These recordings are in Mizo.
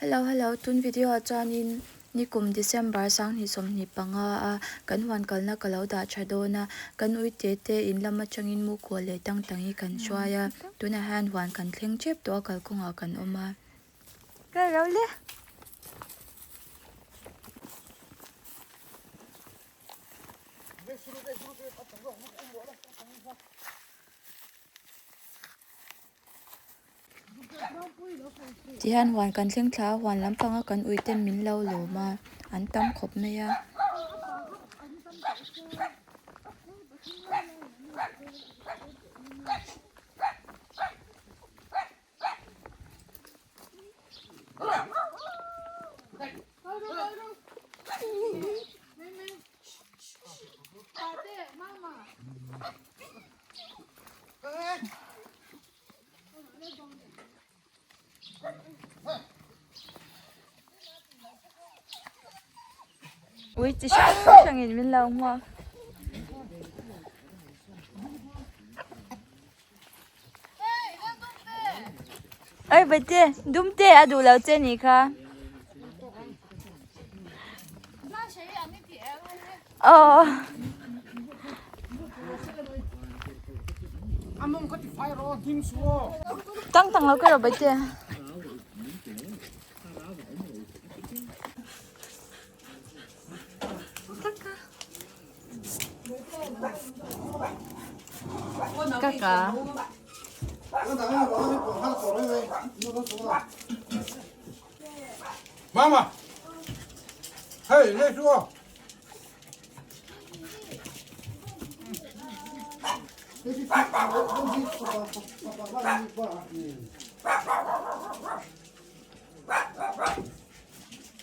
Hello hello tun video ah chuanin nikum December sanghnih 25 a kan huan kalna ka lo dah tha dawn a kan ui te te in lam atangin mu kual leh tang tang hi kan hruai a tunah hian huan kan thleng tep tawh a kalkawngah kan awm a. Ka lo le. Tihian huan kan thleng thla a huan lampanga kan ui ten min lo lawm a an tam khawp mai a. Ui chi hrang hrangin min lo hmuak. Oi bate dum te a duh lo che nih kha. Aw. Tang tang lo ka ro bate. Kaka. Mama. Hey, lên xuống.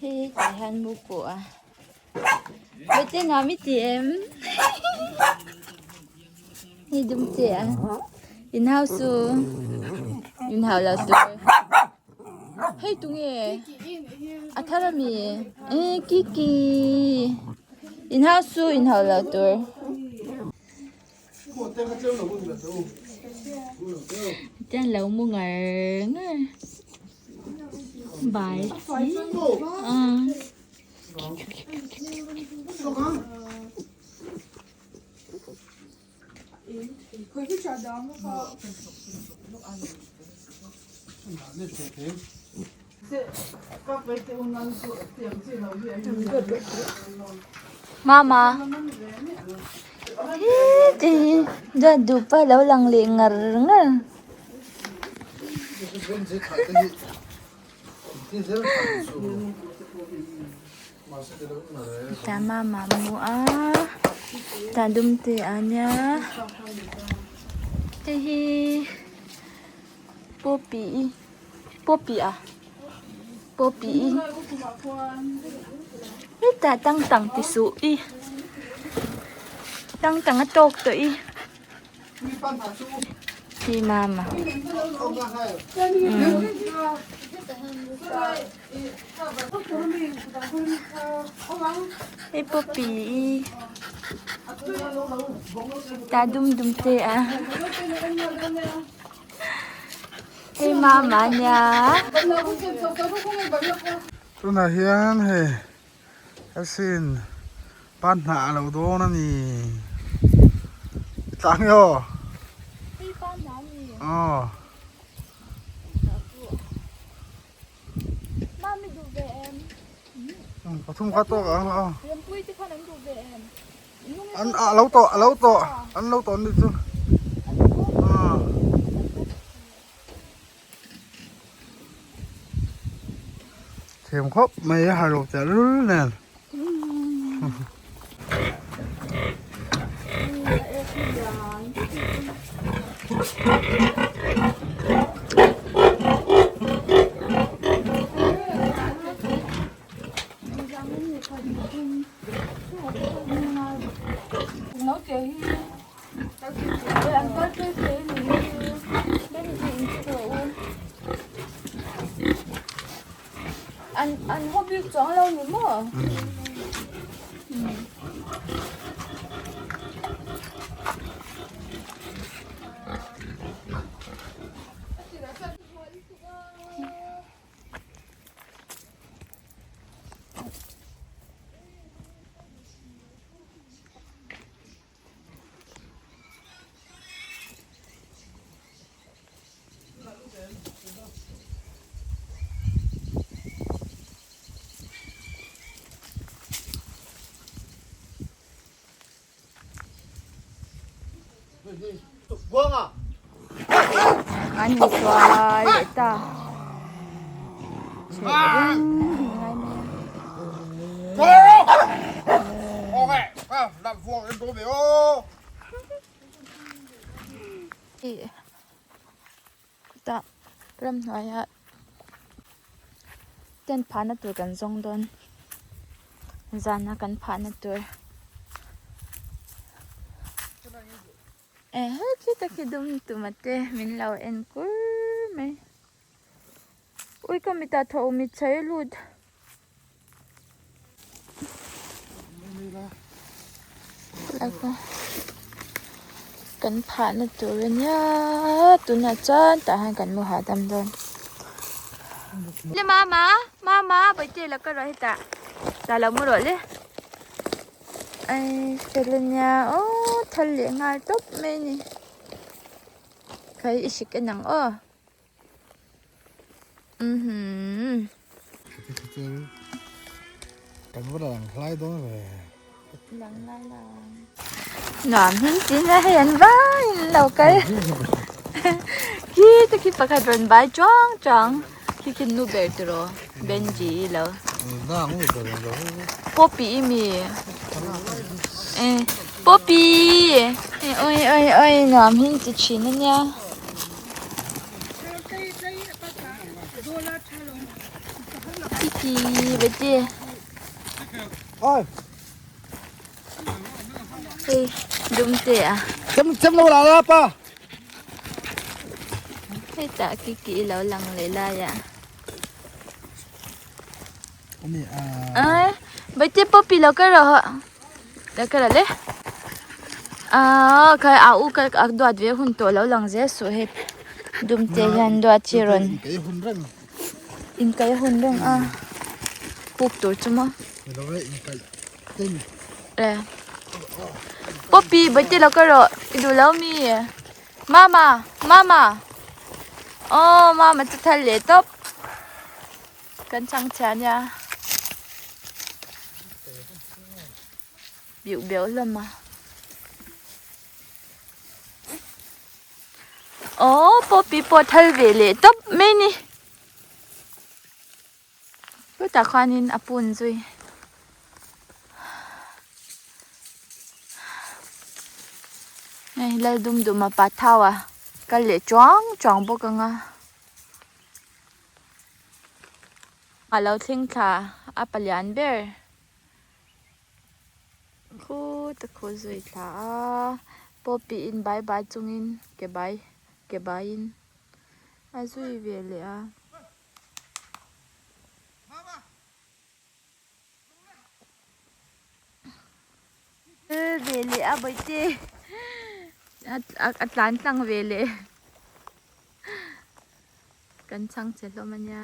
Hei tah hian mu kuah a Bete nuam i ti em hei dum che a in hau su in hau lo tur hei tunge a thar ami e kiki in hau su in hau lo tur. Tian lo mu ngar ngar bai si Mama Duat dupa lo lang leh ngar ngar. Tah mama mu a tah dum te a nia hei hi poppy poppy a poppy hetah tang tang ti suh i tang tang a tawk tawh i. Hi mama. Hei poppy i ta dum dum te a. Hei mama nia. Tunah hian hei asin pan hnah a lo dawn a ni tlang nge aw aw pathum kha tawk ang aw an a lo tawh a lo tawh an lo tawh anih chu aw. Thiam khawp mai a har lo teh lul nen. An an haw bik chuang lo ni maw? An insual leh ta. Chhe reng ngai mai a. Ih tah ramhnuaia tent phahna tur kan zawng dawn zana kan phahna tur eh he khi tak hi dum tuma te min lo en kur mai ui ka mitah tho mit chhe lut. Kan phahna tur ania tunah chuan tah hian kan mu hahdam dawn. Le mama mama bawihte la ka rawh hetah tah lo mu rawh le ai fel ania aw thal leh nghal tawp mai a ni khai i hrik en ang aw. Kan va lang hlai dawn ve. Lang lai lang. Nuam hin chin a hei an vai in lo kal. Khi te khi pakhat rawn bai chuang chuang. Khi khi nu ber tiraw Benji i lo. Poppy i mi. Eh Poppy. Oi oi oi nuam hin chi thin ania. Hei dum te a. Chăm chăm đâu là la pa. Hei tah ki ki lo lang leh lai a. Ai Bete Poppy lo kal rawh lo kal rawh le. Aaa khai a u ka duat ve hun tawh lo lang zel suh hei dum te hian duat hi rawn inkaih hun reng a puk tur chu maw e Poppy Bete lo kal rawh i duh lo mi mama mama aw mama chu thal leh tawp. Kan chang chhia nia biuh beuh hlawm a aww poppy pawh thal ve leh tawp mai a ni chutah khuanin a pun zui. Hei Laldumduma pa thau a kal leh chuang chuang bawk ang a. A lo thleng thla a palian ber khut a khu zui thla a poppy in bai bai chungin ke bai ke baiin a zui ve leh a. Ve leh a bawihte a tlan tlang ve leh kan chhang che hlawm a nia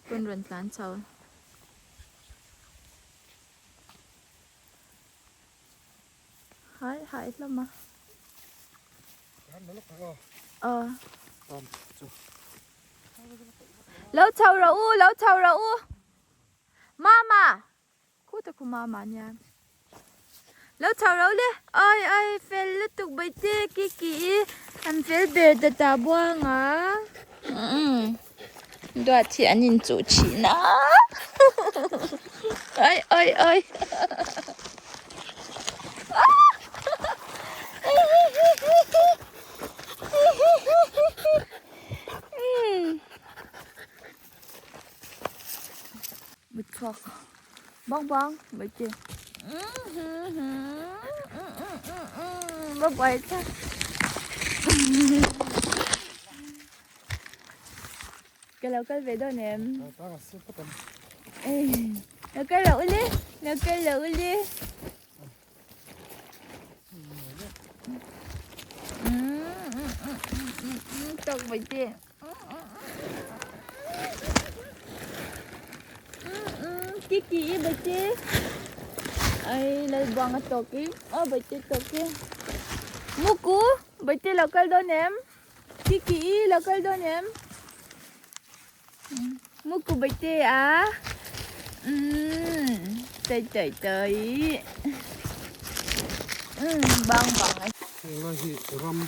pawn rawn tlan chho. Hai hai hlawm a. Aw. Lo chho rawh u, lo chho rawh u. Mama! Khu ta khu mama nia. Lo chho rawh u le. Oi oi fel lutuk baite ki ki i an fel ber ta ta buang a. Umm duat hi an inchuh thin a. Oi oi oi. Mut chhuak bang bang mai che ba buai tha ka lo kal ve dawn em lo kal lo ule lo kal lo ule Tawk mai che. Kiki i bai che. Ai lal buang a tawk i. Aw bai che tawk i. Muku bai che lo kal dawn em? Kiki i lo kal dawn em? Muku bai che a. Trời trời trời. Bang bang a. Helai hi ram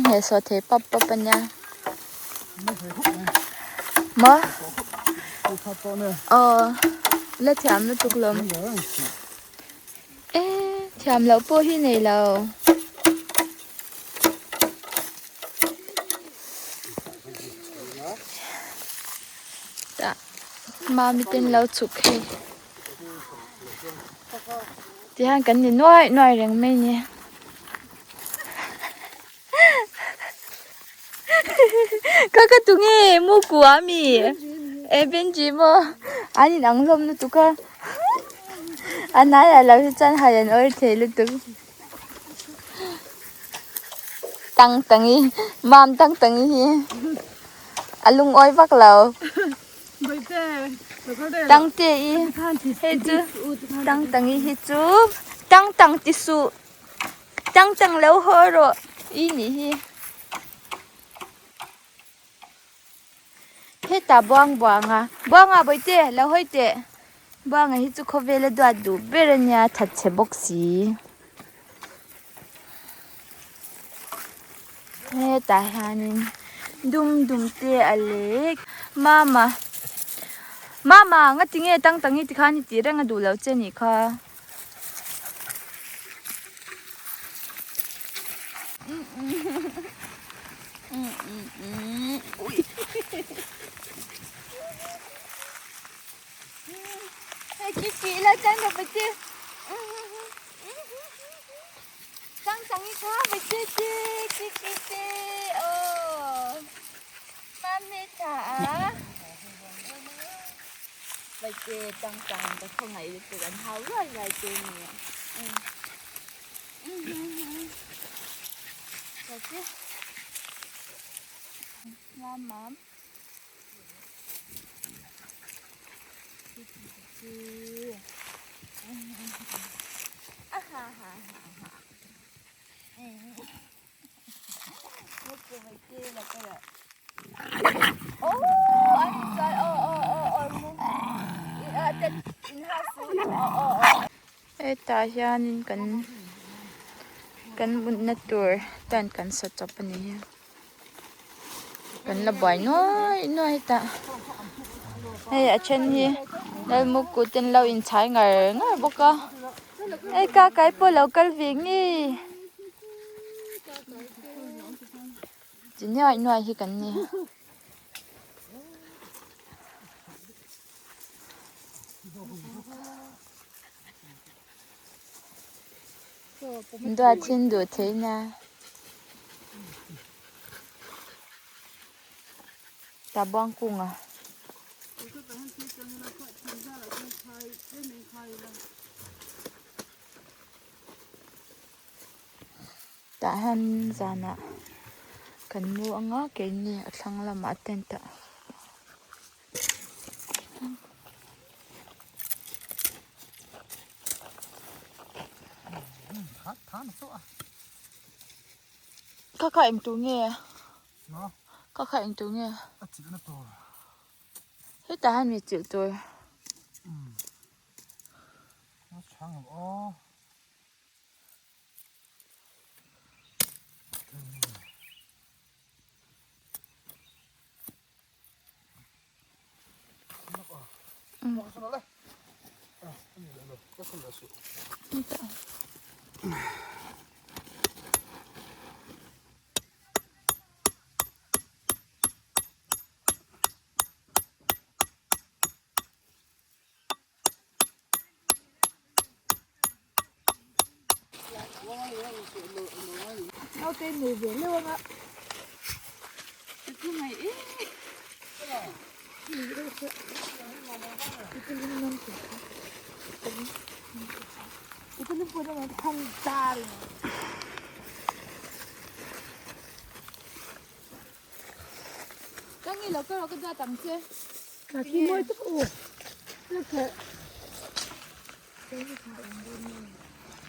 Heh saw thei pap pap a nia. Maw? Aw la thiam lutuk lawm. E thiam loh pawh hi nei lo. Tah mami ten lo chhuk hei. Tihian kan ni nuai nuai reng mai ni. Ka ka tu nge mu kua mi e Benji maw an in ang hlawm lutuk a a hnaiah lo hi chuan hai an awr thei lutuk tang tang i mam tang tang i hi a lungawi vak lo. Tang te i hei chu tang tang i hi chu tang tang ti suh. Tang tang lo haw rawh i nih hi. Hetah buang buang a, buanga bawihte lo hawi teh. Buanga hi chu khawvela duat duh ber a nia thatchhe bawk si. Hetah hianin dum dum te a leh mama mama nga tinge tang tang hi tikhan i tih reng a duh loh che nih kha. Vaite tang tang ka khawngaih lutuk an hau ruai ruai te nia. Mam mam. Hetah hianin kan kan mutna tur tent kan sa chawp a ni a kan la buai nuai nuai hetah hei a then hi lalmukut te an lo inchhai ngar ngar bawk a hei kakai pawh a lo kal ve ngei. Chi nuaih nuaih hi kan ni. Duat hin duh thei nia. Ta buang kung a. Tah hian zanah kan mu anga keini a thlang lamah tent ah kha kha eng tur nge kha kha eng tur nge hetah hian mi chilh tur.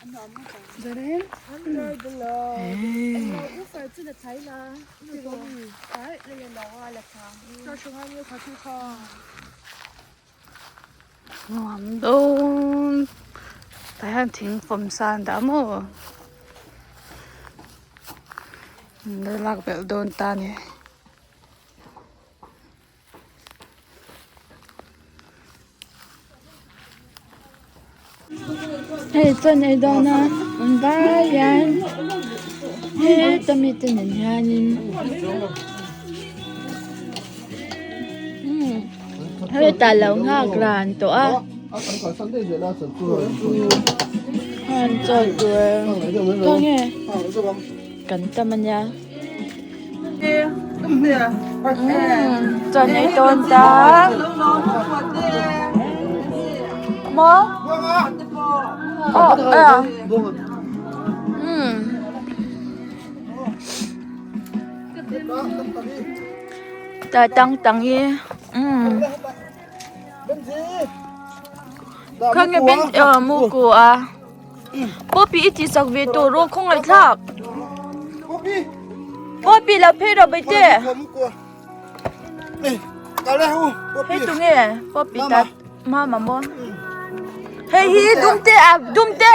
Nuam dawn tah hian thing fawm sa an dah maw an lo lak belh dawn ta a ni. Hei chuan ei dawn a an vai hian heta mi te nen hianin umm hetah lo nghak ran tawh a an chaw tur khawnge kan tam ania. Chuan ei dawn ta maw aw a umm tah tang tang hi umm khawnge ben aw muku a. Poppy i tih sak ve tawh rawh khawngaih thlak. Poppy lo phei rawh baite. Hei tu nge Poppy ta mama maw. Hei hi dumte a dumte.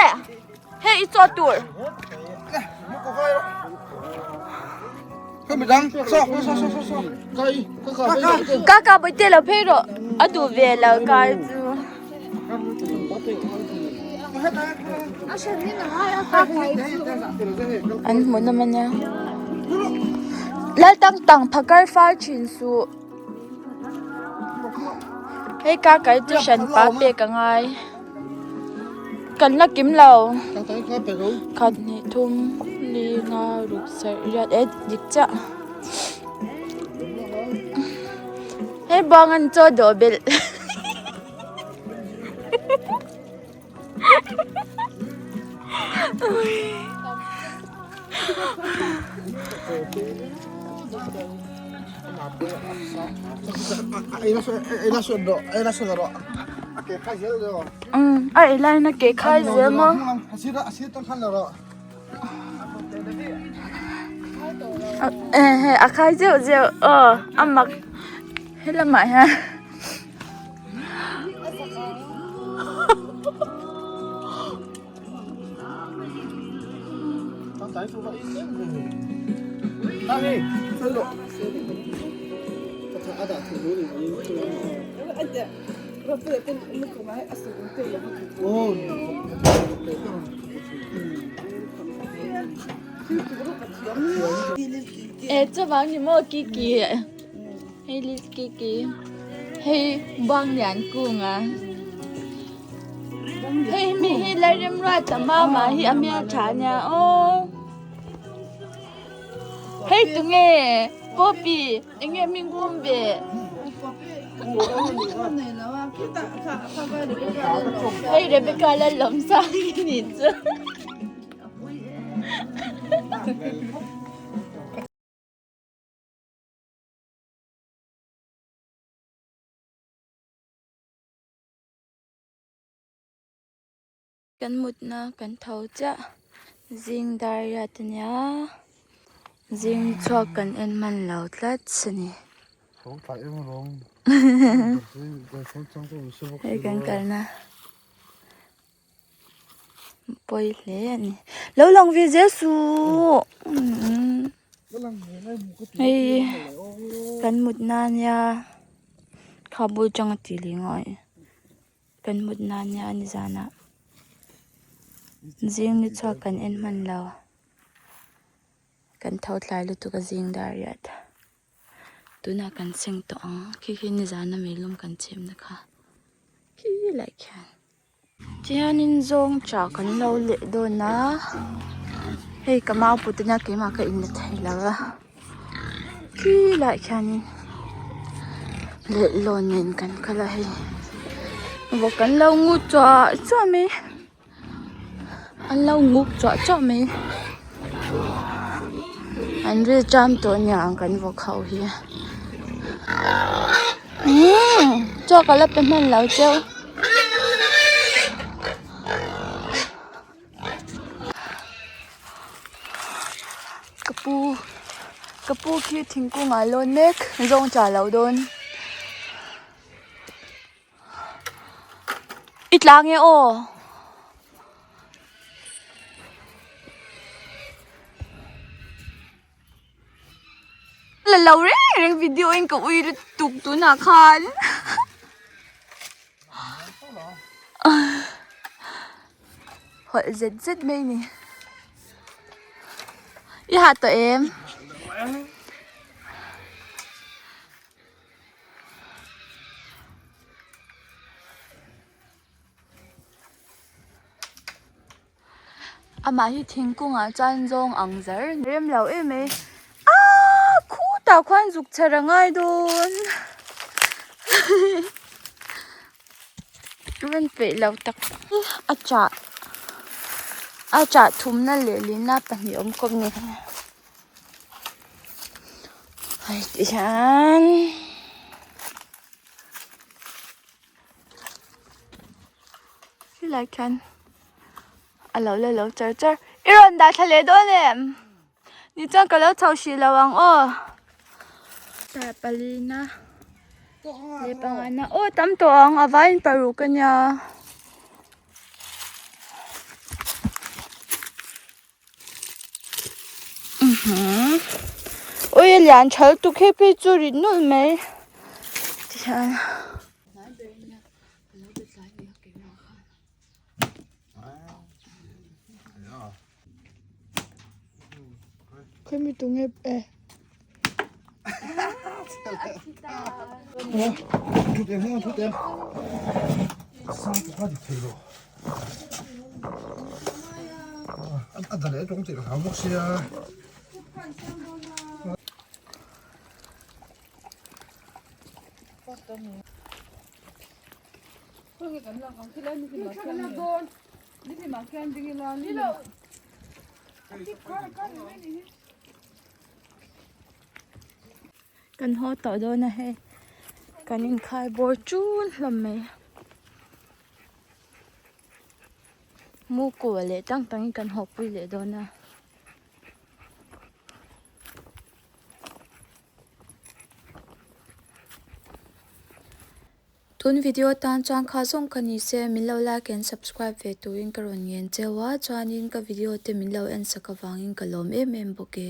Hei i chaw tur. Kaka baite lo phei rawh a duh ve lo kar chu. An hmuh nawm ania lal tang tang phakar far thin suh hei ka kal chu hran pa pek a ngai kan la kim lo khat hnih thum li nga ruk sarh riat e dik chiah hei buang an chaw dawh belh. A ei laiin a ke khai zel maw. A khai zeuh zeuh aw a mak helamah hian. E chuvang ni maw Kiki. Hei lil kiki hei buang lian kung a hei mi hi Lalremruata mama hi a hmel tha ania aw hei tunge poppy enge hming pum ve hei Rebecca Lalawmsangi nih chu. Kan mutna kan tho chiah zing dar riat ania zing chhuak kan en hman lo tlat a ni. Hei kan kalna. Pawi hle a ni. Lo lang ve zel suh. Hei kan mut na ania kha bul tang a ti leh ngawi kan mut na ania a ni zanah zing ni chhuak kan en hman lo kan tho tlai lutuk a zing dar riat tunah kan seng tawh ang khi khi nizana meilum kan chhem na kha khi lai khian. Tihianin zawng tah kan lo leh dawn a hei ka mau put ania keimah ka in la thei lo a khi lai khianin leihlawn nen kan kal a hei vawk an lo ngu chuah chuah mai an lo nguk chuah chuah mai an ril ṭam tawh aniang kan vawk ho hi umm chaw ka la pe hman lo cheu. pu ka pu khi thingkung ah a lawn mek zawng tla lo dawn i tla nge aw. La lo reng reng video in ka ui lutuk tunah khan hawlh zet zet mai a ni i hah tawh em? Amah hi thingkung ah chuan zawng ang zar rem lo em mai aaa khutah khuan zuk chher a ngai dawn rawn peih lo tak a chah a chah thumna leh lihna pahnih awm kawp ni hei ti hian. Helai khian a lo la lo char char i rawn dah thla leh dawn em ni chuan ka lo chho hrih lo ang aw tar pali na leh panga na aw tam tawh ang a vaiin paruk a nia. Ui a lian tha lutuk hi phei chu rit nawlh mai tihian. Kan haw tawh dawn a hei kan inkhai bawr chun hlawm mai mu kuah leh tang tangin kan haw pui leh dawn a. Tun video tan chuan kha zawng ka ni se min lo like and subscribe ve turin ka rawn ngen cheu a chuanin ka video te min lo en sak avangin ka lawm em em bawk e.